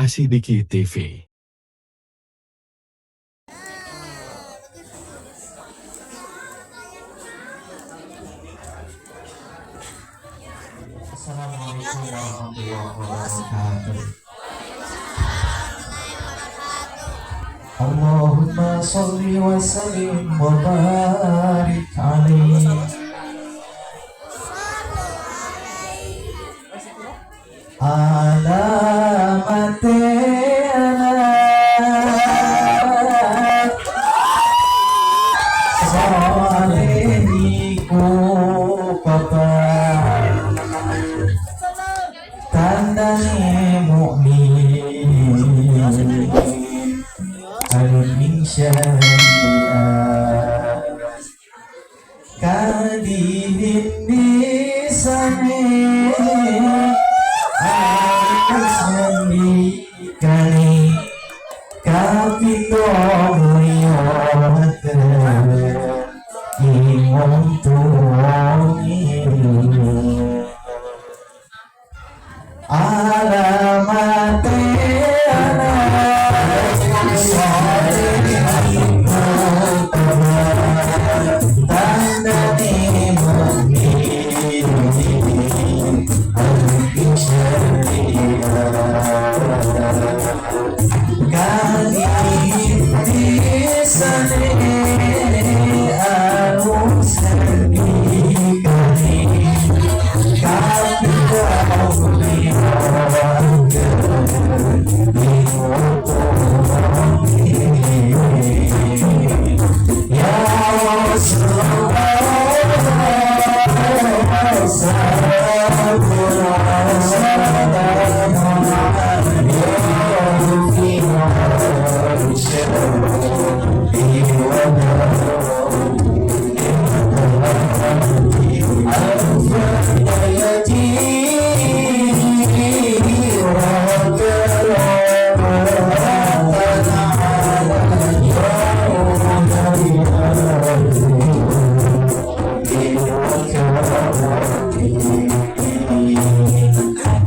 Assidiki TV. Assalamualaikum warahmatullahi wabarakatuh. Allahumma salli wa sallim wa barik alaihi. Alamate anak soleh iku bapak, tandane mukmin alun ing syariat kadinin disane harus ngendikane kapito mulya ing wong tuwane. Alamate anak soleh iku bapak, tandane mukmin alun ing syariat kadinin disane alus ngendikane kapito mulya ing wong tuwane. Ya Rasulullah, salamun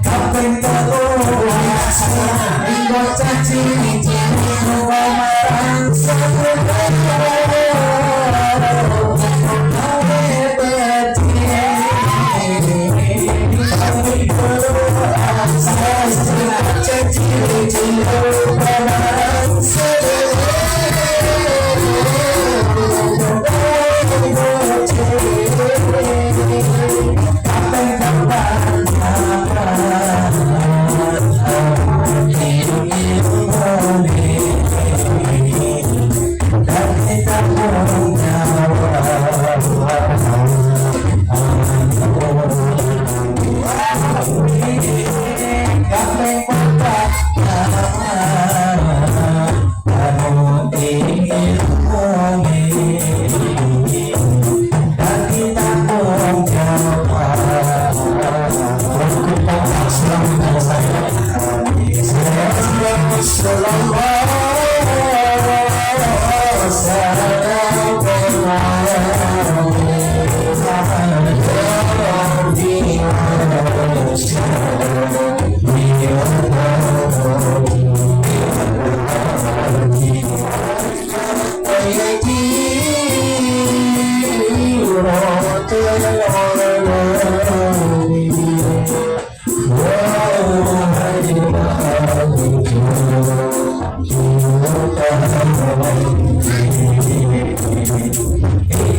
Kaping telu bocah cilik-cilik lunga marang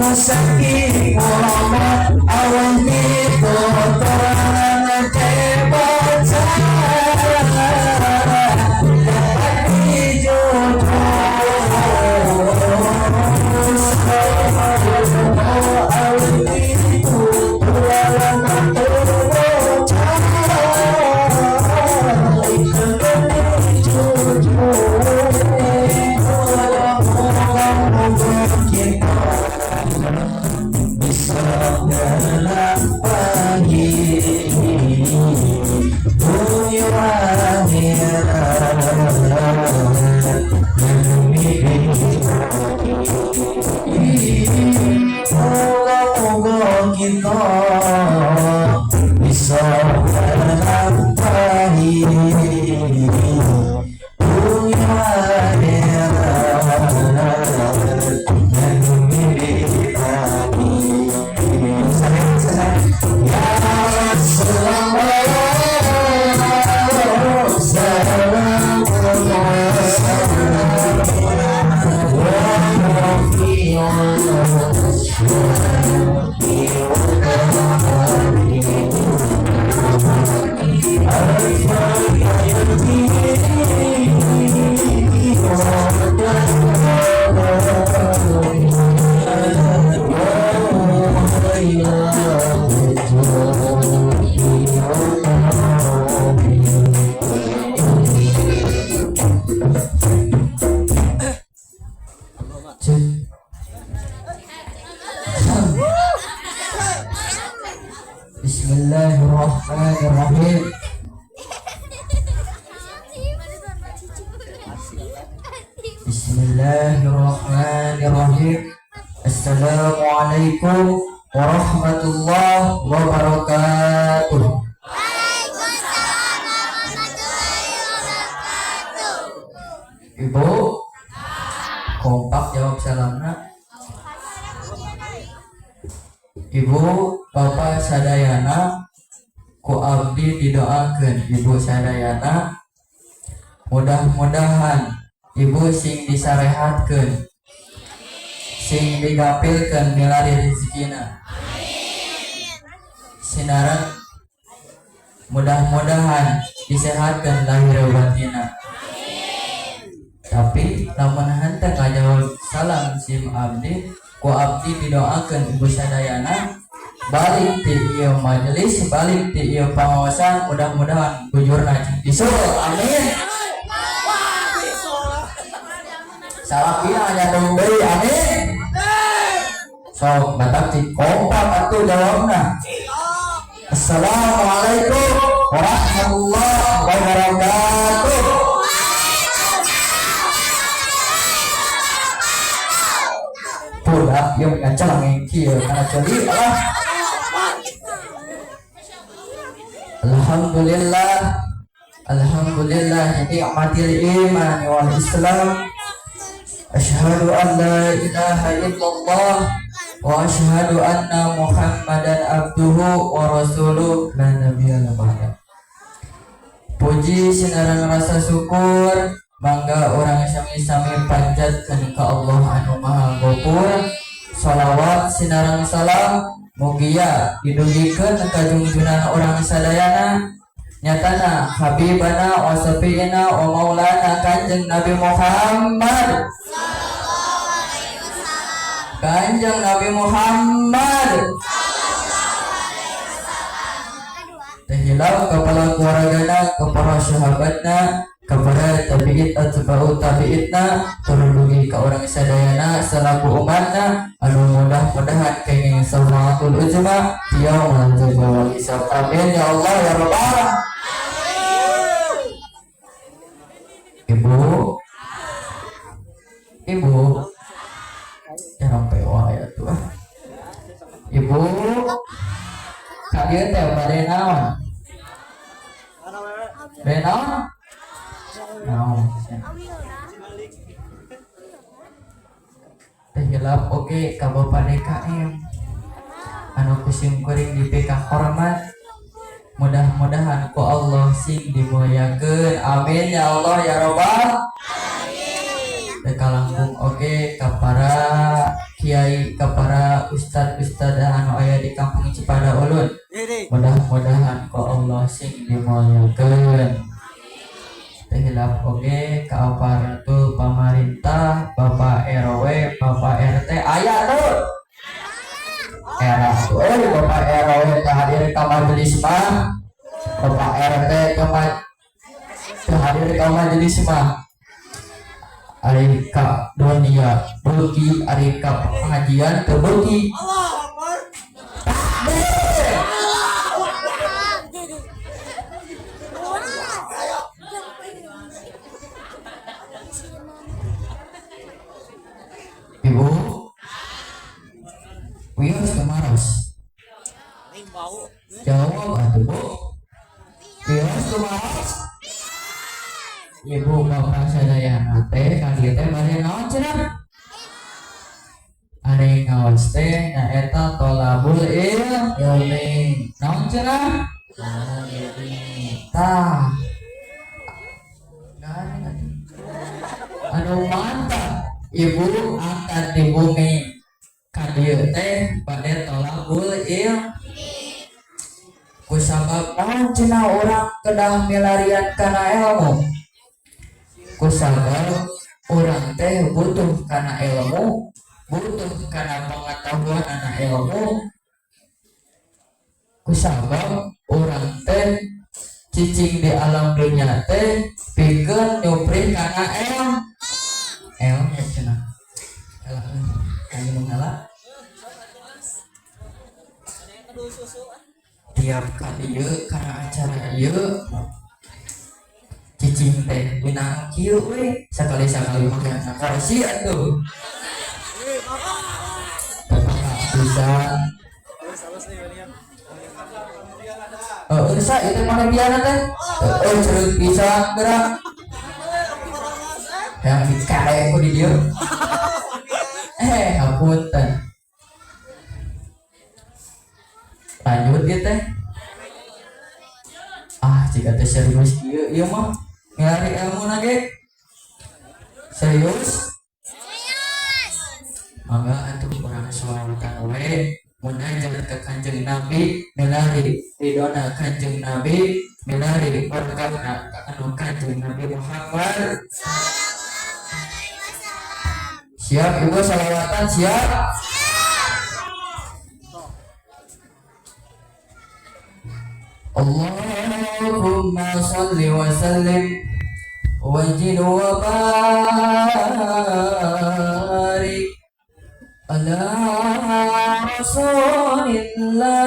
Saking ulama awan dituturan bocah dadi jodoh awan dituturan bocah bisa ngelampahi dunia akhirat demi moga-moga kita bisa ngelampahi. Bismillahirrahmanirrahim. Bismillahirrahmanirrahim. Assalamualaikum warahmatullahi wabarakatuh. Waalaikumsalam warahmatullahi wabarakatuh. Ibu, kompak jawab salamna. Ibu, Bapak sadayana, ku abdi didoakeun. Ibu sadayana, mudah-mudahan ibu sing disarehatkeun, sing digampilkeun milari rezekina, sinareng mudah-mudahan disehatkeun lahir batina. Tapi lamun henteu ngajawab salam sim abdi, ku abdi didoakeun ibu sadayana balik ti ieu majelis, balik ti ieu pangaosan, mudah-mudahan bujurna cing bisul. Amin. Salakina nyandung deui. Amin. Sok batak cik kompak atuh jawabna. Assalamualaikum warahmatullahi wabarakatuh. Budak ieu ngaceleng kieu kana ceuli lah. Alhamdulillah, alhamdulillah ni'matil iman wal islam. Asyhadu an la ilaha illallah wa asyhadu anna Muhammadan abduhu wa rasuluh la nabiyya ba'da. Puji sinareng rasa syukur mangga urang sami-sami panjatkeun ka Allah anu Maha Ghafur. Salawat sinareng salam mugia didugikeun ka junjunan urang sadayana, nyatana habibana wa safiina wa maulana Kanjeng Nabi Muhammad, Kanjeng Nabi Muhammad. Teu hilap kepala keluargana, kepada sahabatna, kepada tabi'in atba'u tabi'inna, turun dugi ka urang sadayana selaku umatna anu mudah-mudahan kenging syafaatul uzma yaumul jaza wal hisab. Amin ya Allah ya rabbal. Ibu, ibu, jarang pewa ya tuh. Ibu, kalian teh bade naon? Bade naon? Naon? Teu hilap oge ka Bapak DKM anu ku sim kuring dipikahormat, mudah-mudahan ku Allah sing dimuliakeun. Amin ya Allah ya rabbal. Teu kalangkung oge ka para kiai, ka para ustad-ustad anu aya di kampung Cipada Ulun, mudah-mudahan ku Allah sing dimuliakeun. Teu hilap oge ka aparatur pamarintah, Bapak RW, Bapak RT aya tuh era tuh euy. Bapak RW teu hadir ka majelis mah, Bapak RT teu hadir ka majelis mah, ari ka dunia beuki, ari ka pengajian teu beuki. Takbir. Ibu, wios kemaros, jawab atuh Bu. Wios kemaros. Ibu bapak sadayana teh ka dieu teh bade naon cenah? Ari ngaos teh nyaeta tolabul ilmi. Naon cenah? Tah. Anu mantap ibu angkat di bumi ka dieu teh bade tolabul ilmi. Kusabab naon cenah urang kedah milarian kana ilmu? Kusabab urang teh butuh kana ilmu, butuh kana pengetahuan ana ilmu. Kusabab urang teh cicing di alam dunia teh pikeun nyupri kana ilmu. Ilmu cenah. Heula minum heula. Tiap kali ieu kana acara ieu cicing teh dina kieu we, sakali-sakali mah kana kursi atuh. Bisa. Eh, sa itu mana biana teh? Eh, cerut bisa gerak. Yang dikare ku di dieu. Eh, hapunten. Lanjut gitu teh. Ah, jika teh serius ieu ieu mah ngari ilmu ge. Serius? Serius. Mangga atuh urang sholawatan we munajat ke Kanjeng Nabi milari ridona Kanjeng Nabi milari berkahna anu Kanjeng Nabi Muhammad. Sallallahu alaihi wasallam. Siap Ibu sholawatan siap? Allahumma sholli wa sallim wajid wa barik ala Rasulillah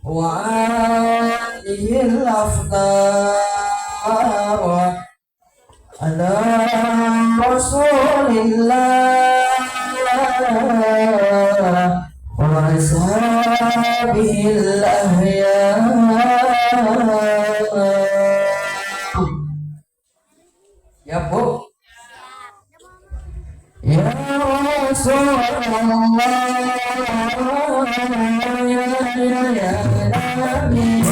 wa alihi al-afdar ala Rasulillah wa ashabihi al-ahyar. Ya Bu. Ya Rasulullah ya ya Nabi ya Nabi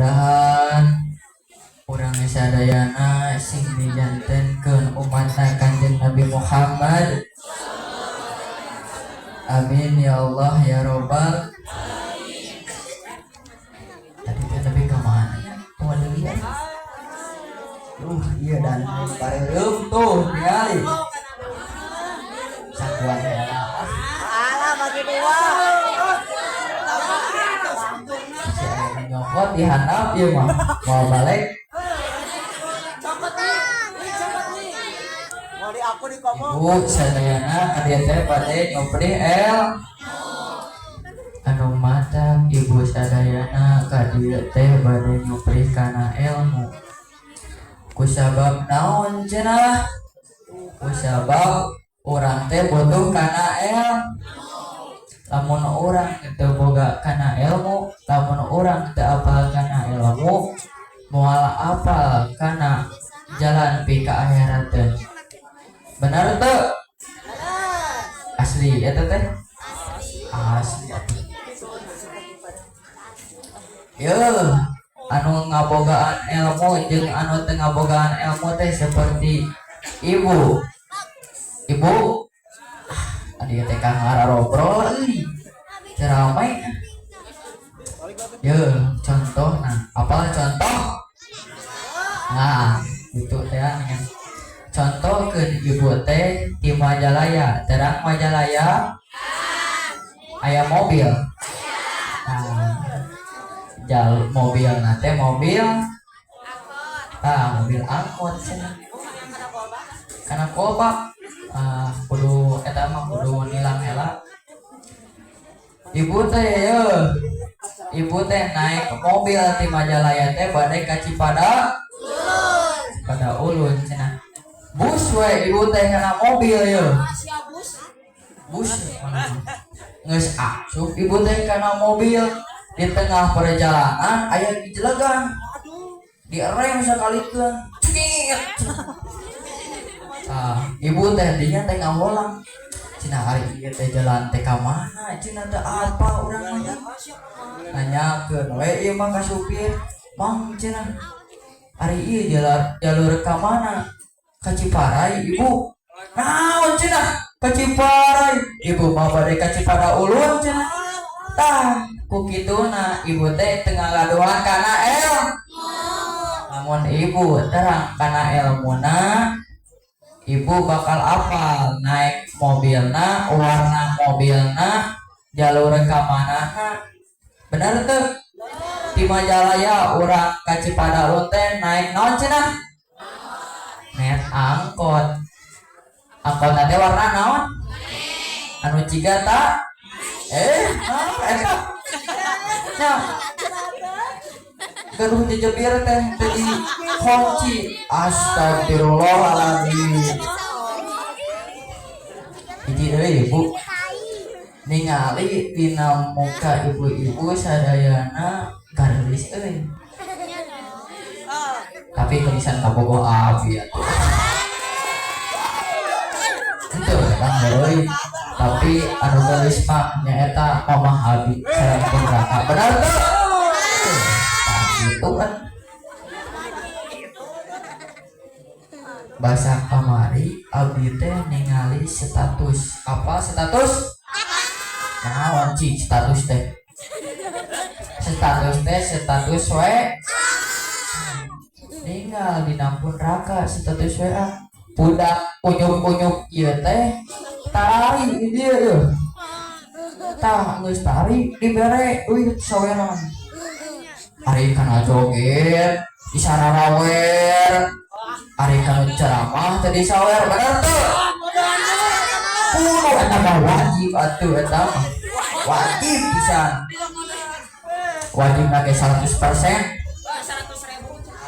Mudah-mudahan urang sadayana sing dijantenkeun umatna Kanjeng Nabi Muhammad. Amin ya Allah ya Robbal. Tadi teh tapi ke mana ya? Oh, ada lihat. Iya dan pareureum tuh ningali. Sakuan ya. Alah, bagi dua. Si aya nyokot di handap ieu mah. Mau balik. Copot nih. Nih, copot nih. Mau di aku di komong. Ibu sadayana ka dieu teh bade ngobrol el anu matak ibu sadayana ka dieu teh bade nyupri kana ilmu. Kusabab naon cenah? Kusabab urang teh butuh kana ilmu. Lamun urang teu boga kana ilmu, lamun urang teu apal kana ilmu, moal apal kana jalan pi ka akhirateun. Benar teu? Asli eta teh? Asli atuh. Yeuh, anu ngabogaan ilmu jeung anu teu ngabogaan ilmu teh seperti ibu. Ibu, ah, adi teh ka ngarobrol euy. Ceramah. Yeuh, contohna, apa contoh? Nah, itu teh nya. Contohkeun ibu teh di Majalaya, terang Majalaya aya mobil. Nah, jal mobil teh mobil, tah mobil angkot cenah. Kana kolbak, ah, kudu eta mah kudu nilang heula. Ibu teh yeuh, ibu teh naik mobil ti Majalaya teh bade ka Cipada Cipada Ulun cenah. Bus we ibu teh kana mobil yeuh. Bus geus asup ibu teh kana mobil, di tengah perjalanan aya gijelegan, direm sakalikeun, cekit. Ah, ibu teh dinya teh ngaholang cenah, ari ieu teh jalan teh ka mana cenah, teh apa urang mah. Nanyakeun we ieu mah ka supir, "Mang," cenah, "ari ieu jalur ka mana?" "Ka Ciparai, Ibu." "Naon?" cenah, "Ka Ciparai, Ibu mah bade ka Cipada Ulun," cenah. Tah, ku kituna ibu teh teu ngagaduhan kana el. Lamun ibu terang kana elmuna, ibu bakal apal naik mobilna, warna mobilna, jalur ka manana. Bener tuh? Di Majalaya urang ka Cipada Ulun teh naik naon cenah? Naik angkot. Angkot teh warna naon? Anu ciga tak? Naon eta? Nya. Gaduh jejebir teh teh dikunci. Astagfirullahaladzim. Hiji deui, Ibu. Ningali dina muka ibu-ibu sadayana gareulis euy. Tapi geulisan kabogoh abi atuh. Henteu kan heureuy. Tapi anu geulis mah nyaeta mamah abi sareng pun raka. Benar teu? Tah gitu kan. Bahasa kamari abdi teh ningali status. Apa status? Naon cik status teh? Status teh status we. Ninggal dina pun raka status WA. Budak unyuk-unyuk ieu teh tari di dieu yeuh. Tah geus tari dibere duit saweran. Ari kana joget disararawer. Ari kana ceramah teh disawer, bener teu? Kudu eta mah wajib atuh, eta mah. Wajib pisan. Wajib ge 100%.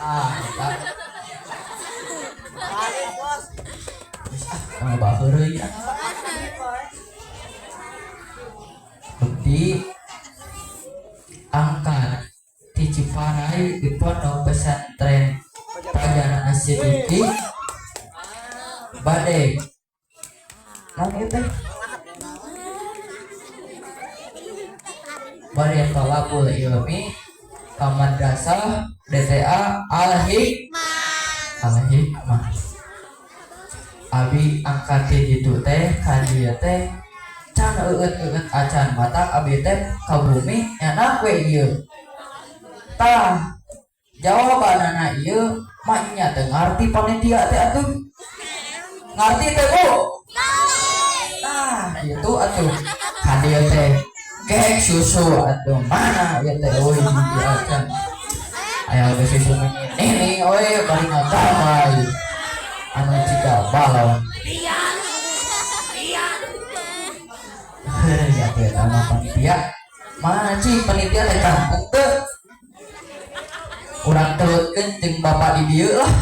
Ah, eta. Geus ah, tong baheureuy ah. Bukti angkat di Ciparai di Pondok Pesantren Fajar As-Siddiqi bade naon ieu teh? Bade tolabul ilmi. Ka Madrasah DTA Al Hikmah. Al Hikmah. Abi angkat ti ditu teh ka dieu teh can eueut-eueut acan, matak abi teh ka bumi nyanak we ieu. Tah, jawabanana ieu mah nya teu ngarti panitia teh atuh. Ngarti teh, Bu? Tah, gitu atuh. Ka dieu teh kek susu atuh, mana ieu teh euy, di acan. Aya ge susu ini euy, bari ngagabay. Anu jiga balon. Heuh, ya teh eta mah panitia. Mana cing panitia teh, ganteng teu? Urang telutkeun jeung bapak di dieu lah.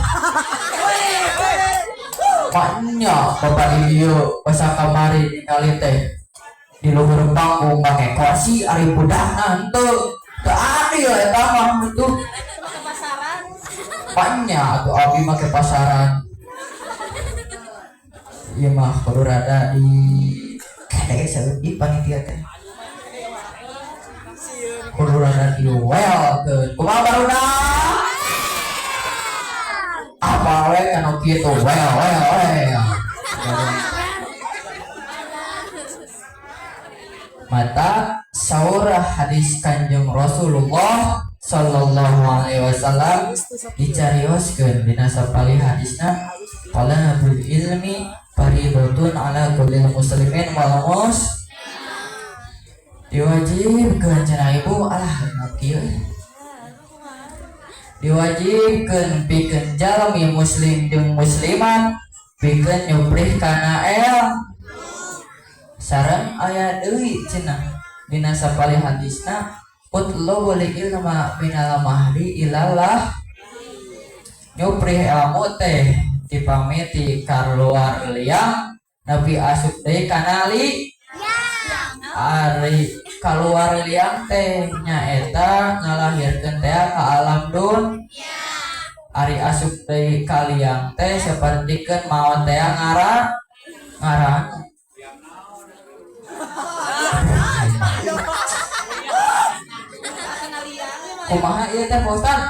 Maknya bapak di dieu basa kamari ningali teh di luhur panggung make kursi, ari budakna henteu. Teu adil eta mah itu. Maknya atuh abi make pasaran. Ieu mah kudu rada di kede saeutik panitia teh. Kudu rada di welkeun. Kumaha, barudak? Apa we anu kitu, well well well. Mata saur hadis Kanjeng Rasulullah sallallahu alaihi wasallam dicarioskeun dina sapalih hadisna, talabul ilmi faridatun ala kullil muslimin wal mus diwajibkeun cenah, Ibu. Alah, kieu diwajibkeun pikeun jalmi muslim jeung muslimat pikeun nyuprih kana el. Sareng aya deui cenah dina sapalih hadisna, utlubul ilma minal mahdi ilallah, nyuprih ilmu teh dipamiti kaluar liang nepi asup deui kana li. Ari kaluar liang teh nyaeta ngalahirkeun teh ka alam dun, ari asup deui ka liang teh sapertikeun maot teh ngara ngaran. Kumaha ieu teh, Pak Ustad?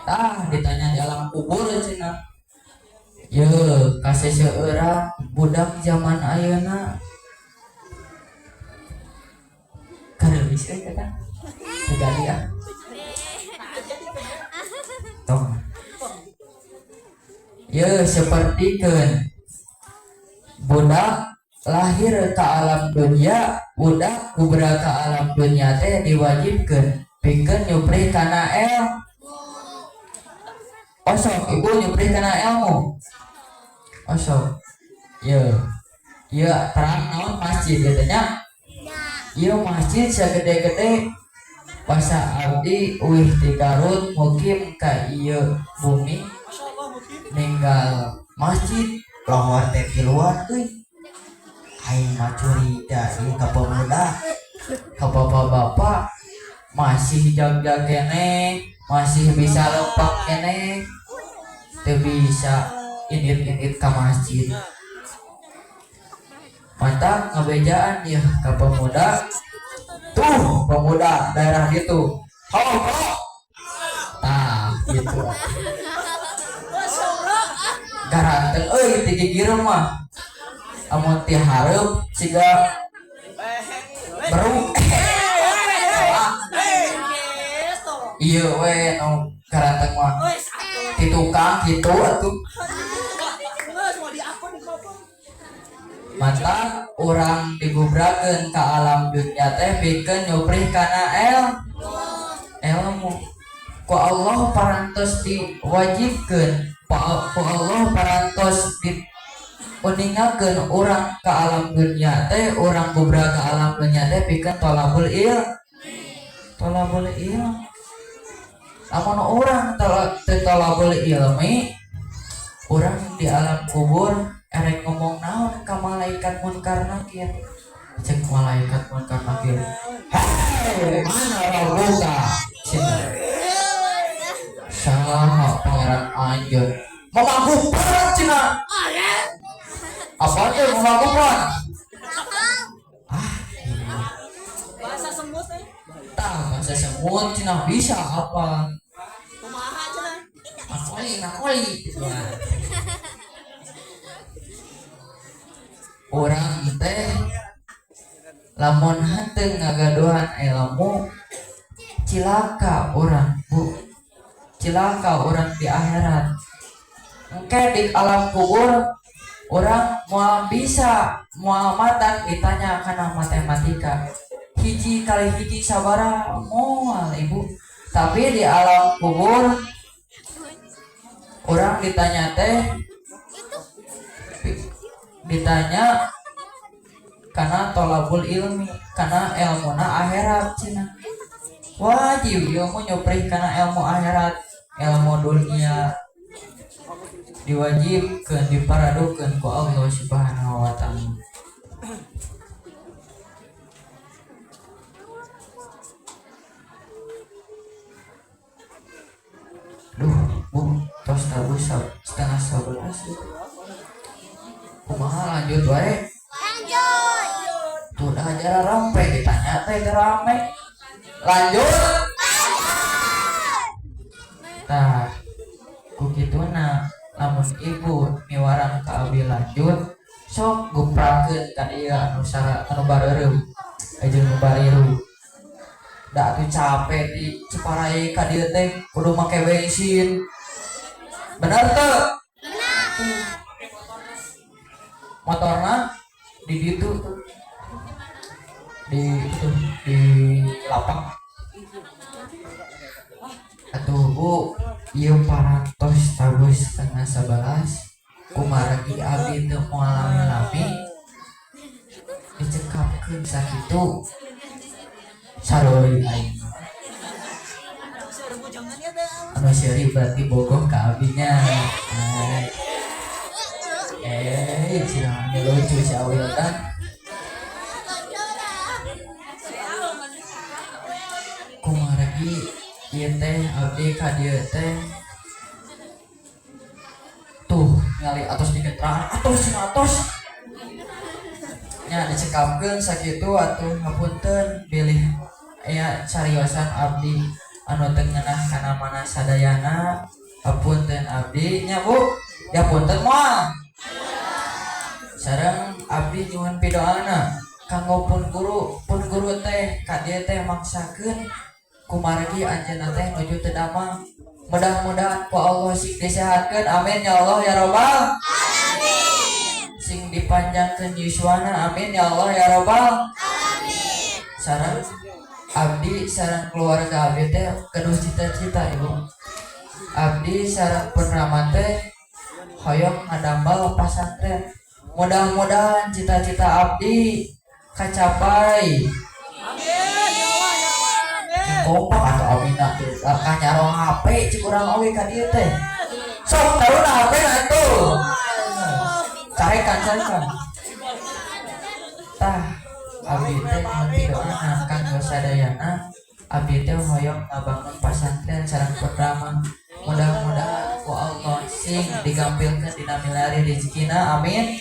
Tah, ditanya di alam kubur cenah. Ye, kasih seueurang budak zaman ayeuna. Kareulis euy eta. Teu jadi ah. Tong. Ye, sapertikeun budak lahir ke alam dunia, budak kubra ke alam dunia teh diwajibkeun pikeun nyuprih kana el. Osok ibu nyuprih kana ilmu. Osok. Ye. Ye terang naon masjid ieu teh nya? Ieu masjid sagede-gede, basa abdi uih ti Garut mukim ka ieu bumi ninggal masjid lohor teh tiluan euy. Aing mah curiga ieu ka pemuda, ka bapak-bapak masih jag-jag keneh, masih bisa lempang keneh, teu bisa indit-indit ka masjid. Mata ngabejaan ya ka pemuda tuh, pemuda daerah gitu. Oh, oh. Tah, gitu. Garanteng euy ti gigir mah. Amun ti hareup siga beruk. Ieu we nu garanteng mah. Ti tukang kitu atuh. Mata urang digubrakeun ka alam dunya teh pikeun nyuprih kana el ilmu. Ku Allah parantos diwajibkeun, ku Allah parantos diuningakeun urang ka alam dunya teh, urang gubra ka alam dunya teh pikeun tolabul il tolabul il. Lamun urang teu tolabul ilmi, urang di alam kubur erek ngomong naon ka malaikat munkar nakir? Cek malaikat munkar nakir, "Hei, mana rabbuka?" Cenah, "Saha pangeran anjeun?" "Mamaku perang," cenah. Apa teh mamaku? Ah, Bahasa semut eh. Tah. Bahasa semut cenah bisa apa? Kumaha cenah? Makoli, makoli gitu lah. Urang teh lamun henteu ngagaduhan ilmu, cilaka urang, Bu. Cilaka urang di akhirat. Engke di alam kubur urang moal bisa, moal matak ditanya kana matematika. Hiji kali hiji sabaraha? Moal, Ibu. Tapi di alam kubur urang ditanya teh, ditanya karena tolabul ilmi, karena ilmuna akhirat cenah. Wajib ilmu nyoprih karena ilmu akhirat. Ilmu dunia diwajibkan, diparadukan ku Allah Subhanahu wa Ta'ala. Duh, Bu, tos tabuh 10.30. Kumaha, lanjut wae? Lanjut. Tuh dah aja rampe ditanya teh teu rame. Lanjut. Tah, ku kituna lamun ibu miwarang ka abi lanjut, sok guprakeun ka dieu anu sara anu bareureum jeung nu bariru. Da atuh capek di Ciparay ka dieu teh kudu make bensin. Bener teu? Motorna di ditu tuh. Di itu, di lapang. Atuh Bu, ieu parantos tabuh 10.30, kumargi abdi teu moal lami-lami, dicekapkeun sakitu, sarori aing. Anu seuri berarti bogoh ka abinya. Eh, cenah lucu si Awil kan. Kumargi ieu teh abdi ka dieu teh tuh ngali atos diketerangan atos cenah atos nya. Dicekapkeun sakitu atuh, hapunten bilih aya cariosan abdi anu teu ngeunah kana mana sadayana, hapunten abdi nya. Bu, ya punten moal? Sareng abdi nyuhun pidoana kanggo pun guru. Pun guru teh ka dieu teh maksakeun kumargi anjeunna teh nuju teu damang. Mudah-mudahan ku Allah sing disehatkeun, amin ya Allah ya robbal Alamin. Sing dipanjangkeun yuswana, amin ya Allah ya robbal Alamin. Sareng abdi sareng keluarga abdi teh gaduh cita-cita, Ibu. Abdi sareng pun rama teh hoyong ngadamel pasantren. Mudah-mudahan cita-cita abdi kacapai. Amin ya Allah ya Allah, amin. Kompak atau amina tuh kanyarong HP cik urang oge ka dieu teh. Sok taruna HP na tuh, carekan, carekan. Tah, abdi teh nyuhun pidoana kanggo sadayana. Abdi teh hoyong ngabangun pasantren sareng pun rama. Mudah-mudahan ku Allah sing digampilkeun dina milari rezekina, amin.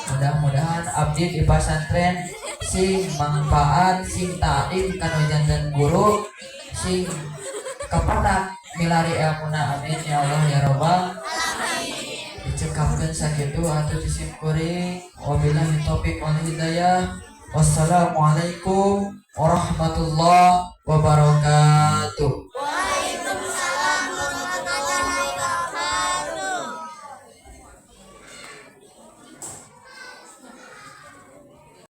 Mudah-mudahan abdi di pasantren sing manfaat, sing ta'lim kanu janten guru, sing kapendak milari ilmuna, amin ya Allah ya robbal. Dicekapkeun sakitu atuh di simkuring. Wabillahi taufik wal hidayah, wassalamualaikum warahmatullahi wabarakatuh.